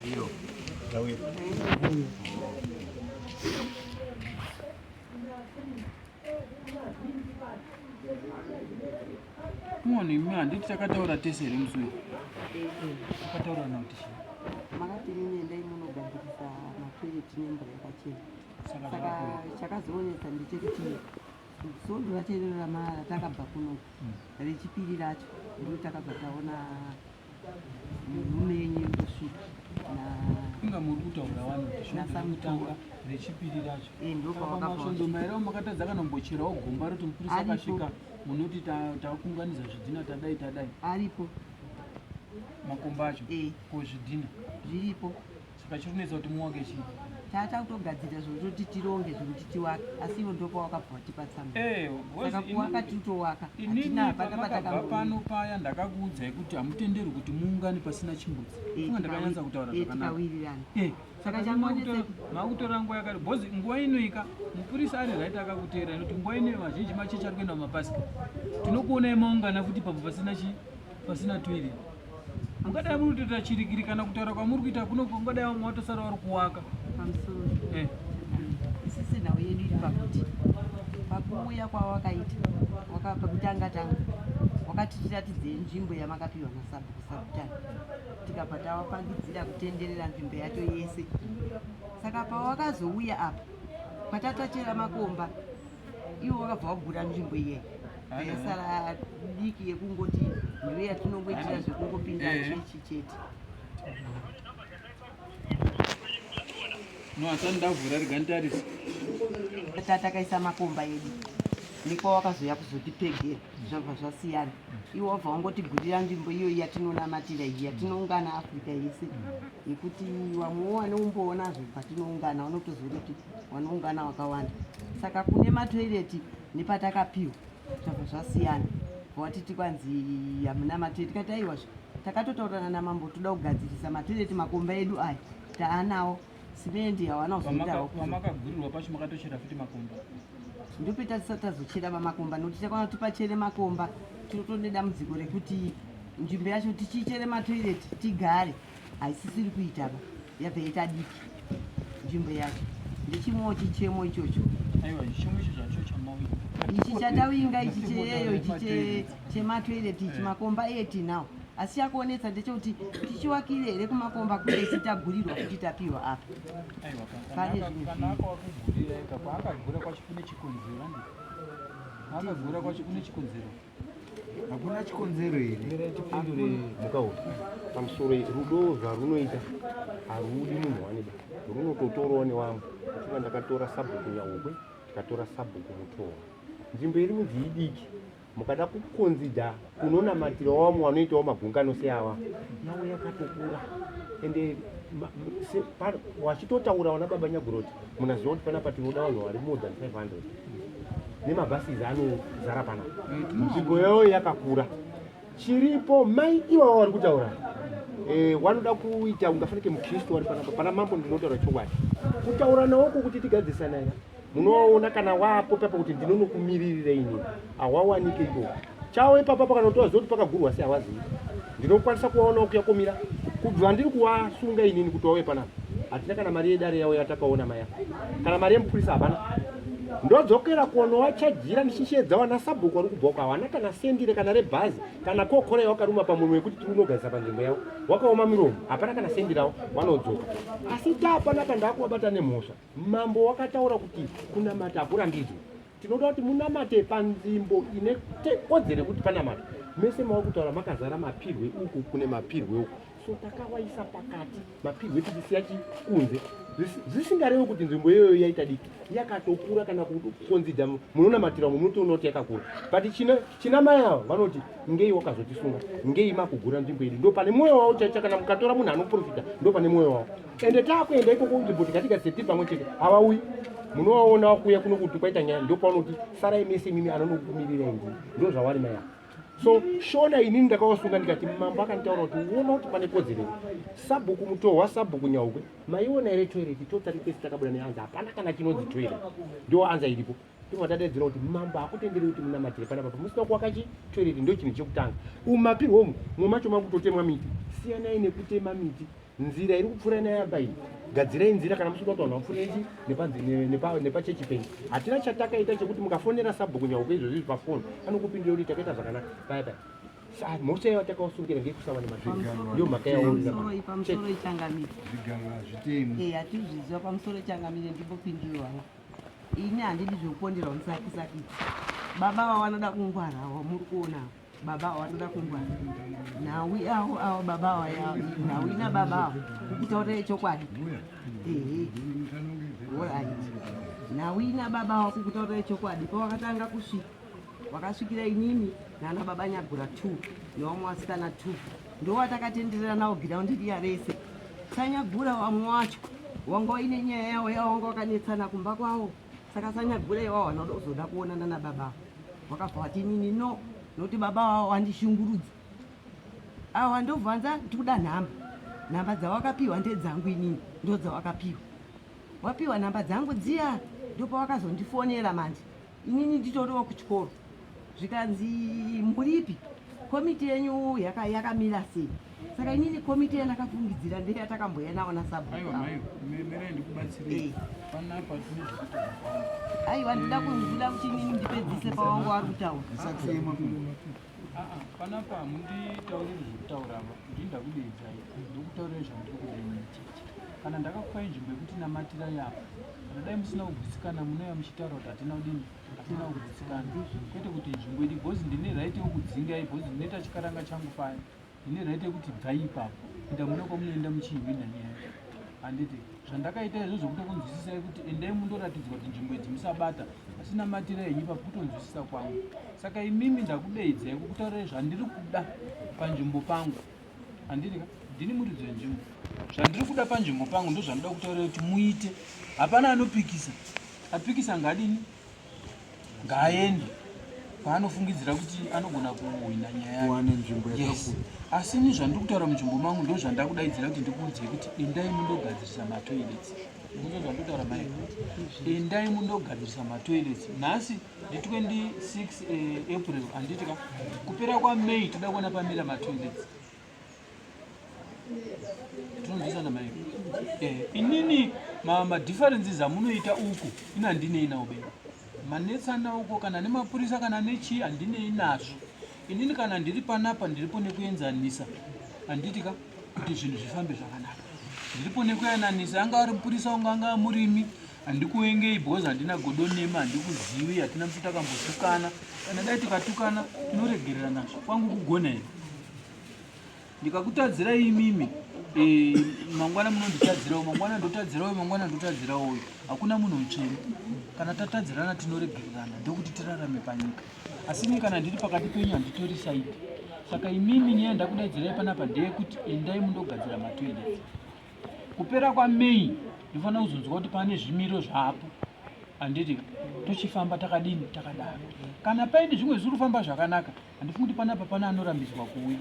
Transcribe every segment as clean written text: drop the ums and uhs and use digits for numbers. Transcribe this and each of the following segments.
Iyo. Ndauya. Muone imi handiti takataura tese here musi uyu? Takataura na kuti chii? Makati inini endai munogadzirisa matoilet nemvura yakachena. Saka chakazoonesa ndechekuti svondo racho iroro ratakabva kuno rechipiri racho ndiro takabva taona murume yenyu kusvika inga muri kutaura wani kuti svondo rekutanga rechipiri racho eh, masvondo mairawo makatadza kana kumbocherawo gomba roti mupurisa akasvika munoti takunganidza zvidhina tadai tadai aripo makomba acho eh. ko zvidhina zviripo Saka chiri kunetsa kuti muwake chii? Tata kutogadzira zvekutoti tironge zvekuti tiwake asi ivo ndopawakabva watipa tsamba. Eh, Saka kuwaka tiri kutowaka. Inini Hatina hapana pamakabva patakambomira. pano paya ndakakuudzai kuti hamutenderwi kuti muungane pasina chimbudzi. Eh, Funga ndakanyatsa kutaura eh, zvakanaka. tikawirirana. Eh, Saka saka changonetsa makutora nguva yakati because nguva inoika mupurisa ari right akakuteera nekuti nguva inoyo vazhinji machechi ari kuenda kumapasika. Tinokuonai maungana futi papo pasina chi pasina toilet. Mungadai muri kutoita chirikiri kana kutaura kwamuri kuita kuno kungadai vamwe watosara vari kuwaka. Pamusoro. Eh. Isisi nhau yedu iri pakuti pakuuya kwawakaita pakutanga tanga wakati tiratidzei nzvimbo yamakapiwa nasabhuku Sabutani tikabva tawapangidzira kutenderera nzvimbo yacho yese. Saka pawakazouya apa patatachera makomba iwo wakabva wagura nzvimbo iyeyi yasara diki yekungoti ndiyo yatinongoitira zvekungopinda Eh. chechi chete. No, asati ndavhura rega nditarise. Tatakaisa makomba edu nekwawakazouya kuzotipegera zvabva zvasiyana. Iwe wabva wangotigurira nzvimbo iyoyi yatinonamatira iyi yatinoungana Africa yese yekuti vamwewo vanoumboonazvo patinoungana vanotoziva kuti vanoungana vakawanda. Saka kune matoireti nepatakapiwa zvabva zvasiyana. Watiti kwanzi hamuna matoireti tikati aiwazve takatotaurirana namambo toda kugadzirisa matoireti makomba edu aya taanawo simendi hawana kuzoitawo. Pamakagurirwa pacho makatochera futi makomba? Ndope tisati tazochera pamakomba nokuti takaona kuti pachere makomba tinotone dambudziko rekuti nzvimbo yacho tichichere matoireti tigare haisisiri kuitaba yabva yaita diki nzvimbo yacho ndechimwewo chichemo ichocho. Aiwa, chichemo icho zvacho chamawinga. Ichi chatawinga ichi cheyeyo ichi chematoireti ichi makomba etinawo asi chakuonetsa ndechekuti tichiwakire here kumakomba kune tagurirwa kuti tapiwa apa. Aiwa, Pane zvinhu kana akawakugurira ega paakagura kwacho kune chikonzero andi akagura kwacho kune chikonzero. Hakuna chikonzero here? Mirai tipindure. Mukauri pamusoro rudo zvarunoita harudi munhu wanida runototorawo newamwe. Achiva ndakatora sabhuku Nyaukwe tikatora sabhuku Mutowa. Nzvimbo iri kunzi idiki mukada kukonzidha kunonamatira wamwe wanoitawo magungano seawa yavo yakatokura ende wachitotaura wana baba Nyaguroti munaziva kuti panapa tinoda vanhu vari more than 500 nemabhasizi anozara panapa nzvimbo yavo yakakura. Chiripo mai iwawa vari kutaura eh, wanoda kuita ungafanike mukristu wari panapa pana mambo ndinotaura chokwadi kutaura naoko kuti tigadzisana ira munowaona kana wapo papo kuti ndinonokumiririra ini hawawanike ikoko chawo ipapa pakanotoa zoti pakagurwa sei hawazivi ndinokwanisa kuwaonawo kuya komira kubva ndiri kuwasunga inini kuti wauye panapa hatina kana mari yedare yavo yatakaona maya kana mari yemupurisa hapana ndodzokera kunowachajira ndichishedza wana sabhuku wari kubva uko hawana kana sendire kana rebhazi kana kokora yawakaruma pamuromo yekuti tiri unogadzisa panzvimbo yavo wakaoma miromo hapana kana sendi ravo wanodzoka asi taapanapa ndaakuvabata nemhosva mambo wakataura kuti kunamata hakurambidzwe tinoda kuti munamate panzvimbo ine kodzero yekuti panamata mese mava kutaura makazara mapirwe uku kune mapirwe uku so takawaisa pakati mapirwe tichisiya chikunze zvisingarevi kuti nzvimbo iyoyo yaita diki yakatokura kana kukonzidha munonamatira umwe munotoona kuti yakakura but china, china mai ava vanoti ngei wakazotisunga ngei makugura nzvimbo yedu ndo pane mwoyo wavo chaicha kana mukatora munhu anoprofita ndo pane mwoyo wavo ende taakuenda ikoko nzvimbo tikatika tiri pamwe chete havauyi munovaona wakuuya kuno kuti kwaita nyaya ndopaunoti sarai mese imimi anonokumirira indii ndo zvawari mai ava so shona inini ndakawasunga ndikati mambo akanditaura kuti uona kuti pane kodzero sabhuku mutohwa sabhuku Nyaukwe maiona here toilet totari kwese takabuda neanza hapana kana chinonzi toilet ndo anza iripo ndobva tadaidzira kuti mambo hakutenderi kuti munamatire panapa pamusina kuwaka chi toilet ndo chinhu chekutanga umapirwo umu mumwe macho makutotemwa miti siyanai nekutema miti. Nzira iri kupfuura neyamba iyi, gadzirai nzira kana musikuda kuti vanhu vapfuure chi nepachechi penyu. Hatina chatakaita chekuti mukafonera sabhuku Nyauko izvozvi izvi pafoni anokupindura kuti takaita zvakanaka paya paya. Mhosva yayo takawasungira ngekusava nemazvigaro ndiyo mhaka yawo. Pamusoro ichangamire. Zvigaro hazvitemi. Eh, hatizviziva pamusoro changamire ndipopindurwa. Ini handidi zvekuponderwa musakisakiti. Baba ava vanoda kungwara avo muri kuona avo. Baba ava vanoda kungwara. Nhau yavo avo baba ava nhau ina baba avo kukutaurirai chokwadi. Ehe. Alright. Nhau ina baba avo kukutaurirai chokwadi pawakatanga kusvika wakasvikira inini nana baba Nyagura 2 nevamwe vasikana 2 ndowatakatenderera nawo giraundi riya rese. Sanyagura vamwe wacho wanga waine nyaya yawo yawo wanga wakanetsana kumba kwawo saka sanyagura iwawo vanoda kuzoda kuonana nababa wakabva wati inini no nokuti baba wawo wandishungurudza awa ndobvanza ndikuda nhamba nhamba dzawakapiwa ndedzangu inini ndodzawakapiwa wapiwa nhamba dzangu dziya ndopawakazondifonera manje inini nditoriwo kuchikoro zvikanzi muripi komiti yenyu yakamira yaka sei saka inini komiti yandakafungidzira ndeyatakamboya nawo nasabhuaiwa ndida kunzwira kuti inini ndipedzise pawangu wari kutaura ah, ah, panapa munditauriri zvekutaura ava ndini ndakudeidzai ndokutaurirai zvandiri kuda inini kana ndakakupai nzvimbo yekuti namatirai apa kana dai musina kugutsikana munouya muchitaura kuti hatina kudini hatina kugutsikana kwete kuti nzvimbo idi bhozi ndine right yekudzingai bhozi ndinoita chikaranga changu paya ndine right yekuti bvai ipapo enda mune kwamunoenda muchihwina nyaya handiti zvandakaita izvo zvokutokunzwisisai kuti endai mundoratidzwa kuti nzvimbo idzi musabata asi namatira henyu ipapo kutonzwisisa kwangu saka imimi ndakudeidzai kukutaurirai zvandiri kuda panzvimbo pangu handiti ka ndini muridzi wenzvimbo zvandiri kuda panzvimbo pangu ndozvandinoda kutaurira kuti muite hapana anopikisa apikisa ngadini ngaaende kwaanofungidzira kuti anogona kuhwina nyaya yes asi ini zvandiri kutaura munzvimbo mangu ndo zvandakudaidzira kuti ndikuudzei kuti endai mundogadzirisa matoilets ndizvo zvandikutaura mai endai mundogadzirisa matoilets nhasi ndi 26 eh, april handiti ka kupera kwamay toda kuona pamira matoilets tinonzwisana mai eh, inini madifferences amunoita uku ini handinei nawo be manetsana uko kana nemapurisa kana nechii handinei nazvo inini kana ndiri panapa ndiripo nekuenzanisa handiti ka kuti zvinhu zvifambe zvakanaka ndiripo nekuyananisa anga ari mupurisa unga anga murimi Handikuwengei because handina godo nemi handikuziwi hatina musi takambotukana kana dai tikatukana tinoregererana kwangu kugona here ndikakutadzirai imimi e, mangwana munonditadzirawo mangwana ndotadzirawo mangwana ndotadzirawo uyu hakuna munhu mutsvene kana tatadzirana tinoregererana ndokuti tirarame panyika asi ini kana ndiri pakati penyu handitori saidi saka imimi nyaya ndakudaidzirai panapa ndeyekuti endai mundogadzira matoilets Kupera kwaMay ndinofanira kuzonzwa kuti pane zvimiro zvapo handiti tochifamba takadini takadaro. Kana paine zvimwe zviri kufamba zvakanaka handifungi kuti panapa pane anorambidzwa kuuya.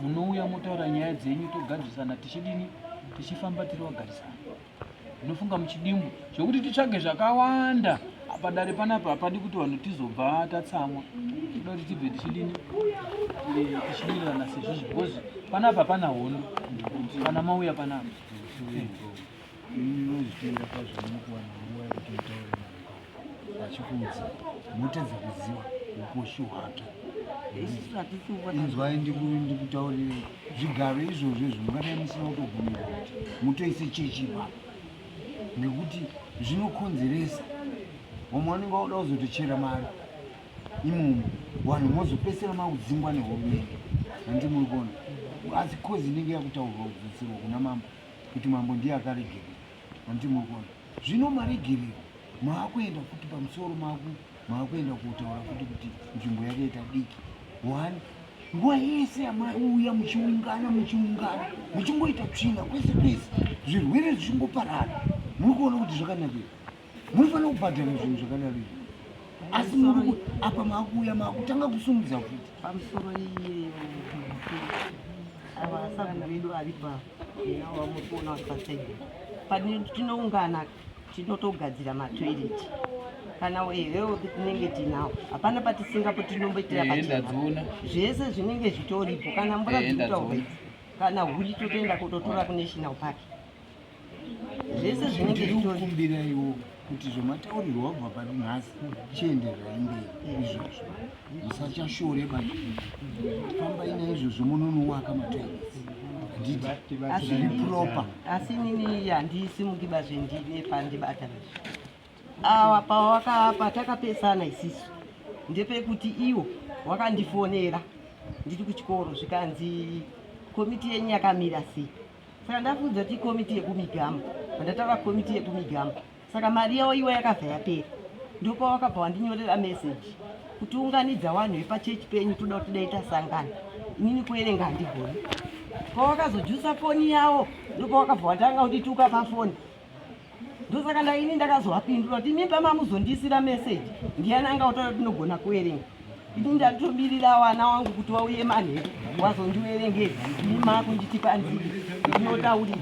Munouya motaura nyaya dzenyu togadzirisana tichidini tichifamba tiri vagarisana. Ndinofunga muchidimbu zvekuti titsvage zvakawanda padare panapa hapadi kuti vanhu tizobva tatsamwa toda kuti tibve tichidini eh, tichiwirirana sezvizvi because panapa hapana hondo kana mauya panapa eh. Inozvitenda pazvinokuwana nguva yekuti mutaure navo vachikuudza motadza kuziva ukoshi hwake inzwai ndikutaurire zvigaro izvozvo izvo mungadai musina kutobvumira kuti mutoise chechi ipapo nekuti zvinokonzeresa vamwe vanenge vakuda kuzotochera mari imomo vanhu mozopesera makudzingwa nehurumende handi muri kuona asi kozi inenge yakutaurwa kudzoserwa kuna mambo kuti mambo ndiye akaregerera handi muri kuona zvino maregerero maakuenda futi pamusoro maakuenda kotaura futi kuti nzvimbo yakaita diki one nguva yese yamaiuya muchiungana muchiungana muchingoita tsvina kwese kwese zvirwere zvichingoparara muri kuona kuti zvakanakira munofanira kubhadhara zvinhu zvakadaro izvi asi muri apa maakuuya maakutanga kusumudza futi pamusoro iyeyo ava asabhu vedu ari pa vamuri kuona vari pasaidi patinoungana tinotogadzira matoilet kana health tinenge tinawo hapana patisingapo tinomboitira pachena zvese zvinenge zvitoripo kana mvura dzikutaurwa idzi. Kana huri totoenda kutotora kunational park. Zvese zvinenge zvitori. Kumbiraiwo kuti zvamataurirwa wabva pari nhasi chiendererai mberi izvozvo musachashore bani fambai naizvozvo munonowaka matoilets handiti zviri proper. Asi inini handisimuki bazvendine pandibata awa pawaka patakapesana isisu ndepekuti iwo wakandifonera ndiri kuchikoro zvikanzi komiti yenyu yakamira sei. Saka ndafuudza kuti ikomiti yekumigama, pandataura komiti yekumigama saka mari yavo iwa yakabva yapera. Ndopawakabva wandinyorera meseji kuti unganidza vanhu vepachechi penyu toda kuti dai tasangana. Inini kuerenga handigoni. Pawakazojusa foni yavo ndopawakabva watanga kundituka pafoni. Ndosaka ndaini ndakazovapindura kuti imi pamamuzondiisira meseji ndiyani anga kutaura kuti ndinogona kuerenga. Ini ndatomirira vana wangu kuti wauye manheru wazondiverengera imi makunditi panziri ndinotauridza.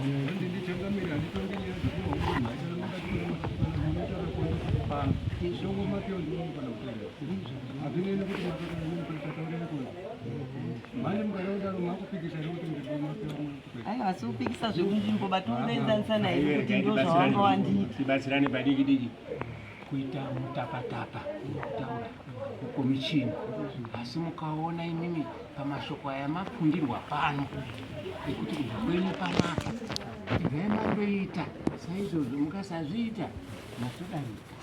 Aiwa asi kupikisa zvekunzvimbo batonoenzanisa naye kuti ndozvawanga wandiita. Tibatsirane padiki diki kuita mutapatapa kutaura kukomichini asi mukaona imimi pamashoko aya mafundirwa pano ekuti kubva kwenyu panapa ibvai mandoita saizvozvo mukasazviita matodarika.